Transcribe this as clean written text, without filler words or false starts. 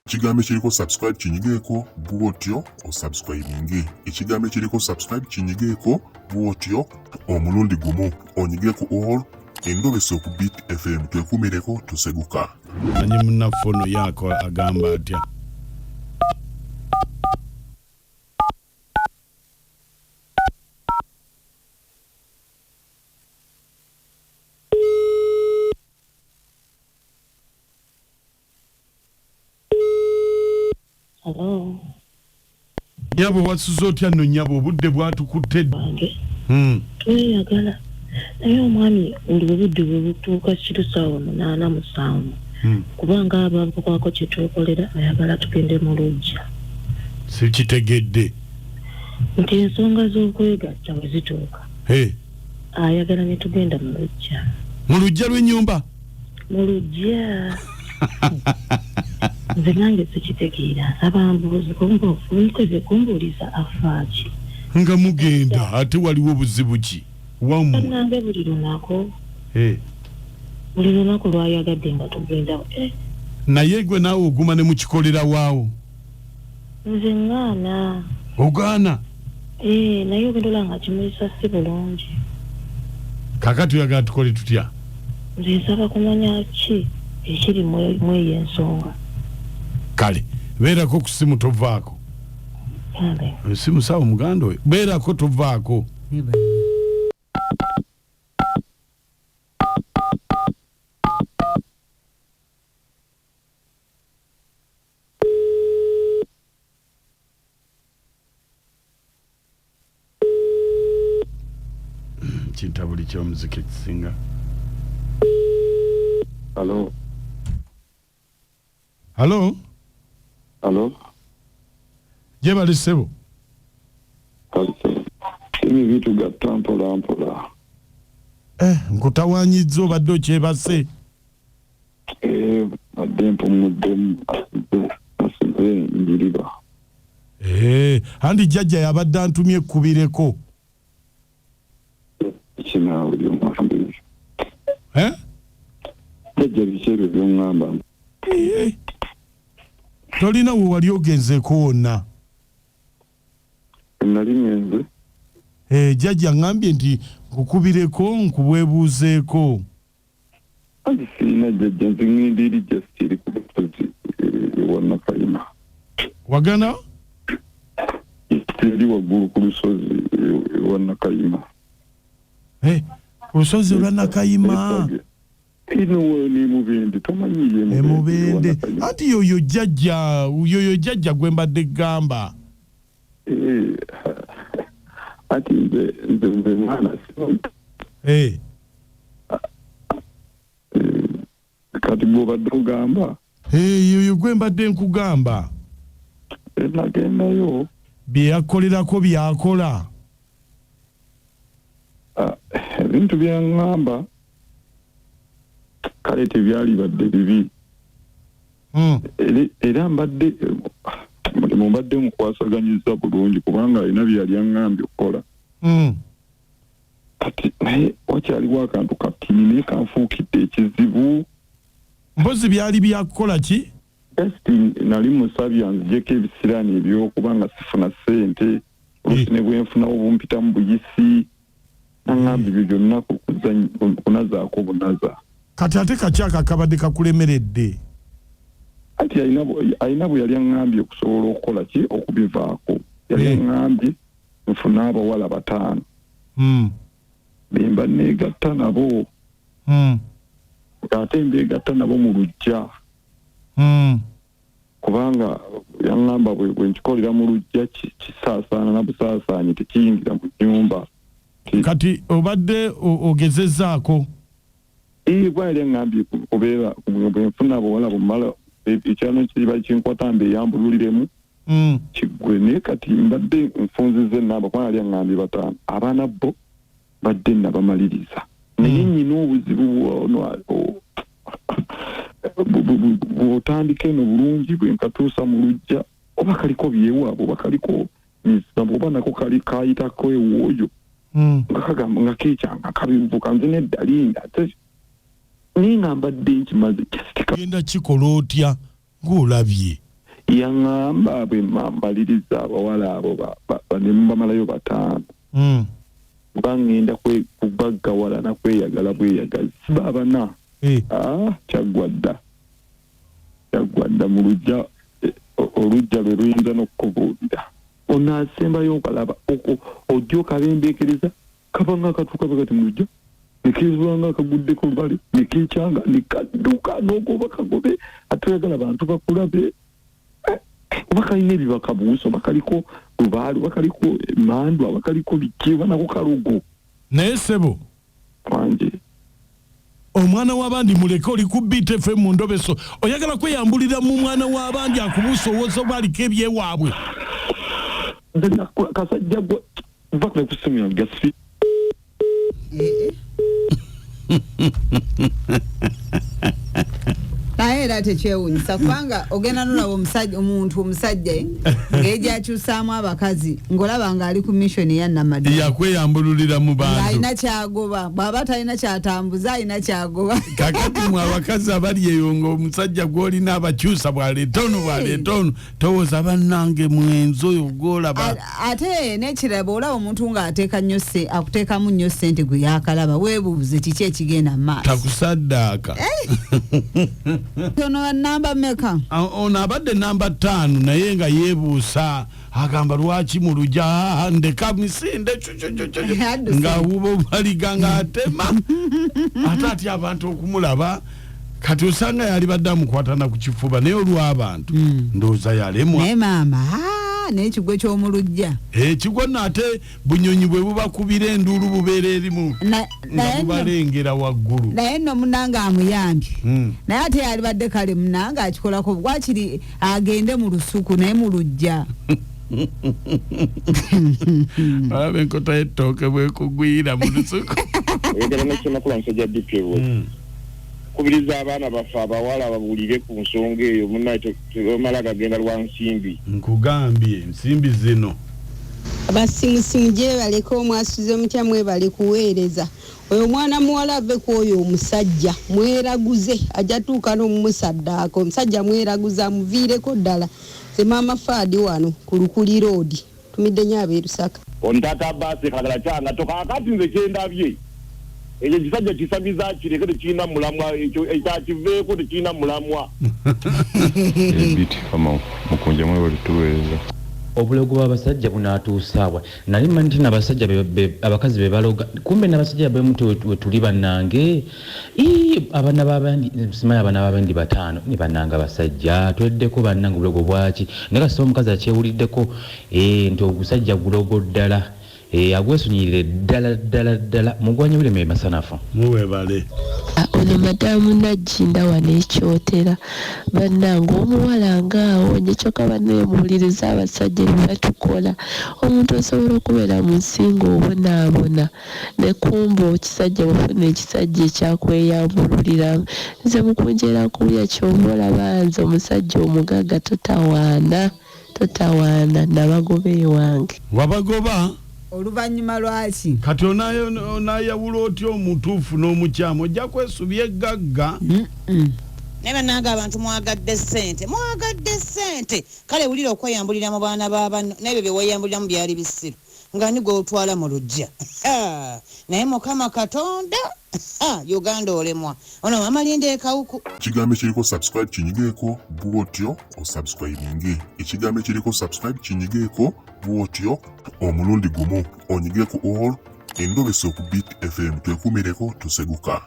Ekigambo ekiriko subscribe kinyigeeko bw'otyo osubscribinge. Ekigambo ekiriko subscribe kinyigeeko bw'otyo omulundi gumu onyige ku all endobeso ku Beat FM twekuumireko toseguka. Manyi munnaffe ono ye agamba atya? Hello. Nyabo wasuze otya nno nyabo obudde bwatukutte. Wange. Tweyagala naye omwami buli obudde bwe butuuka kiro saawa 8 7 kubanga abakwako kye twekolera ayagala tugende mu luggya. Sikitegedde. Nti ensonga z'okwegatta bwe zituuka ayagala ne tugenda mu luggya. Mu luggya lw'ennyumba? Mu luggya. Nze nange sikitegeera nsaba mbuuzi kumbuuzi kumbuuliza afa ki? Nga mugenda ate waliwo buzibu ki wammwe? Bannange buli lunaku. Buli lunaku lwayagadde nga tugenda. Naye gwe naawe oguma ne mukikolera waawo? Nze ŋŋaana. Ogaana? Naye ogenda olaba nga kimuyisa si bulungi. Kaakati oyagala tukole tutya? Nze nsaba kumanya ki ekiri mu eyo ensonga. Kale beerako ku ssimu tovaako. Kale. Si musawo muganda oyo. Beerako tovaako. Kintabuli ky'omuziki ekisinga. Halo. Halo. Halo. Jebale ssebo. Ebi bitugatta mpola mpola. Nkutawanyizza obadde okyebase. Badde mpummuddemu asize njiriba. Anti jjajja yabadde antumye ekkubireko. Kinaawe by'oŋŋamba ebyo. Jjajja biki ebyo by'oŋŋamba? Tolina we wali ogenzeeko wonna? Nali ŋŋenze. Jjajja aŋŋambye nti nkukubireko nkubwebuuzeeko. Anti sirina jjajja nze ŋŋenda eri just eri ku lusozi ewa Nakayima. Wagana? Eri waggulu ku lusozi ewa Nakayima. Ku lusozi olwa Nakayima? Ino ni Mubende, tomanyi ye Mubende. Mubende. Anti yoyo jjajja, yoyo jjajja gwe mbadde gamba. Ati nze nze nze mwana Kati gw'obadde ogamba? Yoyo gwe mbadde nkugamba. Nagendayo. Bye yakkolerako by'akola. Ebintu by'aŋŋamba kale tebyalibadde bibi. Era mbadde mulimu mbadde nkwasaganyizza bulungi kubanga alina bye yali aŋŋambye okukola. Kati naye wakyaliwo akantu katini naye kanfuukidde ekizibu. Mpozi byali bya kukola ki? Just nali musabye anzigyeko ebisiraani eby'okuba nga sifuna ssente, oluusi ne bwe nfunawo bumpitamu buyisi. Naŋŋamba ebyo byonna kunazaako bunaza. Kati ate kaki ako akabadde kakulemeredde? Anti alina bwe yali aŋŋambye okusobola okukola ki okubivaako. Yali aŋŋambye nfune abawala 5. Be mba neegatta nabo. Ng'ate mbeegatta nabo mu luggya. Kubanga yaŋŋamba bwe nkikolera mu luggya kisaasaana na busaasaanyi tekiyingira mu nnyumba. Kati obadde ogezezzaako? Kuba yali aŋŋambye kubeera bwe nfuna abawala bumala ekyano kiba kinkwata mbeeyambululiremu kiggwe. Naye kati mbadde nfunzizza ennamba kuba yali aŋŋambye 5. Abaana bo mbadde nabamaliriza. Naye nnyina obuzibu bw'otandika eno bulungi bwe nkatuusa mu luggya oba kaliko byewaabwe oba kaliko misambo oba nako kali kayitako ewooyo nga kagamba nga keekyanga kabivuka nze nedda linda naye nga mbadde nkimaze just genda kikola otya ng'olabye. Yaŋŋamba bwe mmaliriza abawala abo ne mbamalayo bataano. Mba ŋŋenda kugaggawala na kweyagala bweyagazi. Siba abana. Ah, kyaggwa dda. Kyaggwa dda mu luggya, oluggya lwe luyinza n'okukubuulira. Onaasembayo okalaba, ojja okabembeekereza, kaba nga akatuuka bwe kati mu luggya, ne keezuula nga akaguddeko olubale, ne keekyanga, ne kadduka n'ogoba kagobe, ate toyagala bantu bakulabe. Oba kalina ebibakabuusa, oba kaliko lubaale, oba kaliko emandwa, oba kaliko biki, oba nako kalogo. Naye ssebo. Wangi. Omwana w'abandi muleke, oli ku Beat FM mu ndobeso. Oyagala kweyambulira mu mwana w'abandi akubuusa owooza oba aliko ebyewaabwe. Nze nakula kasajja gwe va kule ku ssimu yange gasi. Naye era tekyewunyisa kubanga ogenda nolaba omusajja, omuntu omusajja ng'egyakyusaamu abakazi ng'olaba ng'ali ku mission eya Namadala. Yakweyambululira mu bantu. Ng'alina kyagoba, bw'aba talina kyatambuza alina kyagoba. Kakati mwe abakazi abali eyo ng'omusajja gw'olina abakyusa bw'aleeta ono bw'aleeta ono, towooza bannange mwenzi oyo gw'olaba. Ate n'ekirala bw'olaba omuntu ng'ateeka nnyo akuteekamu nnyo ssente gwe yaakalaba, weebuuze kiki ekigenda mu maaso. Takusaddaaka. Ono wa namba mmeka? Ono abadde namba 5 naye nga yeebuusa, agamba lwaki mu lugya, ndeka misinde, cu, cu, cu, cu, cu. Adduse. Ng'awuba obaliga ng'atema. Ate atya abantu okumulaba. Kati osanga yalibadde amukwata na ku kifuba naye olw'abantu ndowooza yalemwa. Naye maama, n'ekigwo ky'omu luggya. Ekigwo nno ate bunyonyi bwe bubakubira enduulu bubeera eri mu nga bubalengera waggulu. Naye nno munnange amuyambye. Naye ate yalibadde kale munnange akikolako wakiri agende mu lusuku naye mu luggya. Olaba enkota y'ettooke bw'ekugwira mu lusuku. Oyagala n'ekyemakula musajja DP we. Kubiriza abaana baffe abawala babuulire ku nsonga eyo, munnaye tebamala gagenda lwa nsimbi. Nkugambye ensimbi zino. Abasimusimu gyebaleko, omwasuze mutya, mwebale kuweereza. Oyo omwana muwala ave ku oyo omusajja mweraguze, ajja tuuka n'omumusaddaaka. Omusajja mweraguze amuviireko ddala. Nze maama Faadi wano ku Lukuli Road, tumidde nnyo ab'e Lusaka. Ontata baasi kalagala kyanga to kaakati nze kye ndabye ekyo ekisajja kisamiza kireke tekirina mulamwa, ekyo ekyakiveeko tekirina mulamwa. Ebiti kama mukunja mwebale tuweereza. Obulogo bw'abasajja bunaatuusa wa? Nali mmanyi nti n'abasajja abakazi be baloga, kumbe n'abasajja be muti we tuli bannange. Ii, abaana b'abandi, simanyi abaana b'abandi bataano, ni bannange abasajja, tweddeko bannange obulogo bwaki? Naye kasita omukazi akyewuliddeko, nti ogusajja gulogo ddala. Agwesonyirire ddala ddala ddala. Mugwanya William e Masanafu. Muwebale. Ono madamu Nagginda wano ekyotera bannange omuwala ng'awonye, kyokka bannaye muwulirize abasajja bye batukola. Omuntu osobola okubeera mu nsi ng'obonaabona ne kumba ekisajja bw'ofuna ekisajja ekyakweyambululiramu. Nze mukunja era nkuwulira ky'ova olaba nze omusajja omugagga totawaana, totawaana, nabagoba ewange. Wabagoba? Oluvannyuma lwaki? Kati onayawula otya omutuufu n'omukyamu? Ojja kwesubya eggagga. Naye bannange abantu mwagadde ssente, mwagadde ssente. Kale wulira okweyambulira mu baana ba banno, n'ebyo bye weeyambuliramu byali bisiru. Nga ni gw'otwala mu luggya. Naye Mukama Katonda, Uganda olemwa. Ono Mama Linda Ekawuku. Ekigambo ekiriko subscribe kinyigeeko bw'otyo osubscribinge. Ekigambo ekiriko subscribe kinyigeeko bw'otyo omulundi gumu onyige ku all endobeso ku Beat FM. Twekuumireko toseguka.